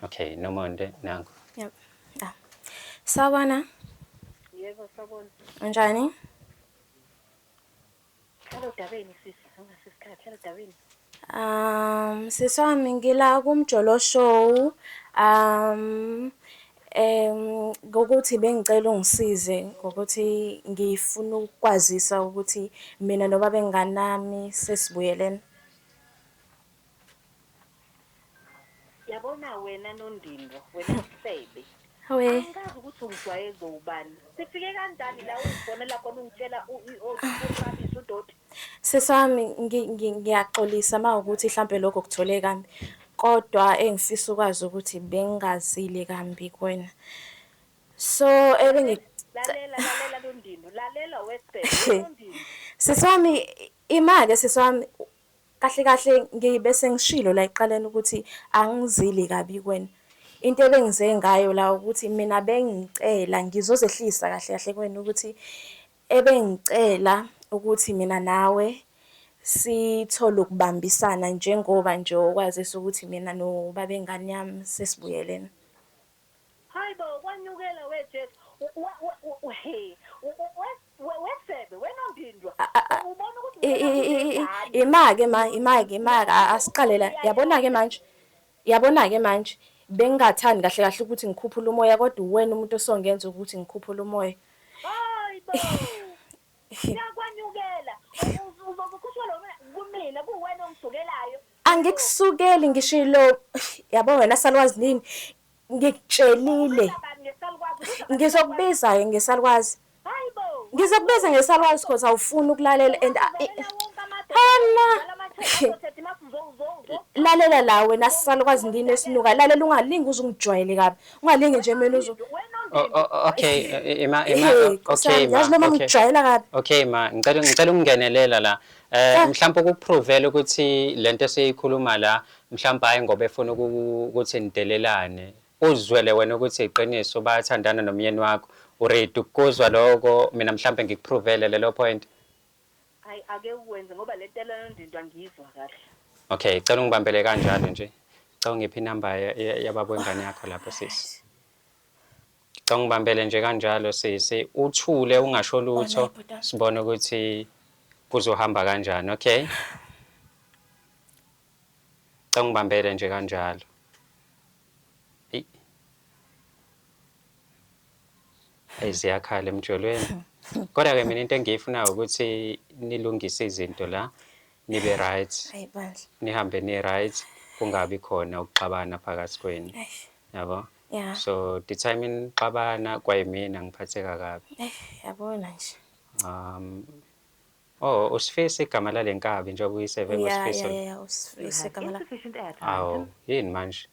Okay, Nomonde nangu. Yep. Ah. Sawubona. Yebo, sawubona. Unjani? Hlala odabeni sisi, anginaso isikhathi, hlala odabeni. Sisi wami ngila kuMjolo Show. Ngokuthi bengicela ungisize ngokuthi ngifuna ukukwazisa ukuthi mina nobaba engane nami sesibuyelene. Yabona wena Nondindwa, wena sifebe. Hawe. Angikazi ukuthi ungijwayeze ubani. Sifike kanjani la ungifonela khona ungitshela urabisha udoti. Sisi wami ngiyaxolisa uma ukuthi hlampe lokho kuthole kambi. Kodwa engifisa ukwazi ukuthi bengingazile kambi kuwena. So Lalela, lalela, lalela Nondindwa, lalela wesifebe, Nondindwa. Sisi wami ima-ke sisi wami, kahle kahle ngibe sengishilo la ekuqaleni ukuthi angizili kabi kuwena. Into ebengize ngayo la ukuthi mina bengicela ngizozehlisa kahle kahle kuwena ukuthi ebengicela ukuthi mina nawe sithole ukubambisana njengoba nje okwazisa ukuthi mina nobaba engane yami sesibuyelene. Hayi bo, kwanyukela we Jesu. He. Wesebe wenondindwa. Ubona ukuthi ngena. Ima-ke ma, ima-ke, ima-ke, asiqale la. Yabona-ke manje, yabona-ke manje, bengingathandi kahle kahle ukuthi ngikhuphule umoya kodwa uwena umuntu osongenza ukuthi ngikhuphule umoya. Hayi bo. Yakwanyukela. Uzokukhutshwa lo kumina kuwena ongisukelayo. Angikusukeli ngishilo, yabo wena salukwazi nini, ngikutshelile. Ngizokubiza-ke ngesalukwazi. Ngizokubiza ngesalukwazi cause awufuni ukulalela and hana. Lalela la wena salukwazi ndini esinuka. Lalela ungalingi uze ungijwayele kabi. Ungalingi nje mina uze. Okay, ima ima okay ma. Yazi noma ngijwayela kabi. Okay ma, ngicela ukungenelela la. Mhlawumbe ukuprovela ukuthi lento esiyikhuluma la mhlawumbe hayi ngoba efuna ukuthi nidelelane. Uzwele wena ukuthi iqiniso bayathandana nomyeni wakho. Uready ukuzwa lokho, mina mhlawumbe ngikuprovele lelo point. Hayi ake ukwenze ngoba le ntela yondindwa ngiyizwa kahle. Okay, cela ungibambele kanjalo nje. Cela ungiphe inamba yababa wengane yakho lapho sisi. Cela ungibambele nje kanjalo sisi. Uthule ungasho lutho sibone ukuthi kuzohamba kanjani, okay? Cela ungibambele nje kanjalo. Eyi. Eyi ziyakhala emjolweni. Kodwa ke mina into engiyifunayo ukuthi nilungise izinto la, nibe right. Ayi bandla. Nihambe ni right, kungabi khona ukuxabana phakathi kwenu. Yabo? Yeah. So the time nixabana kwayimina ngiphatheka kabi. Yabona nje. Oh, uSifiso igama lale nkabi njengoba uyiseve ngoSifiso. Yeah, yeah, uSifiso igama la. Awu, yini manje?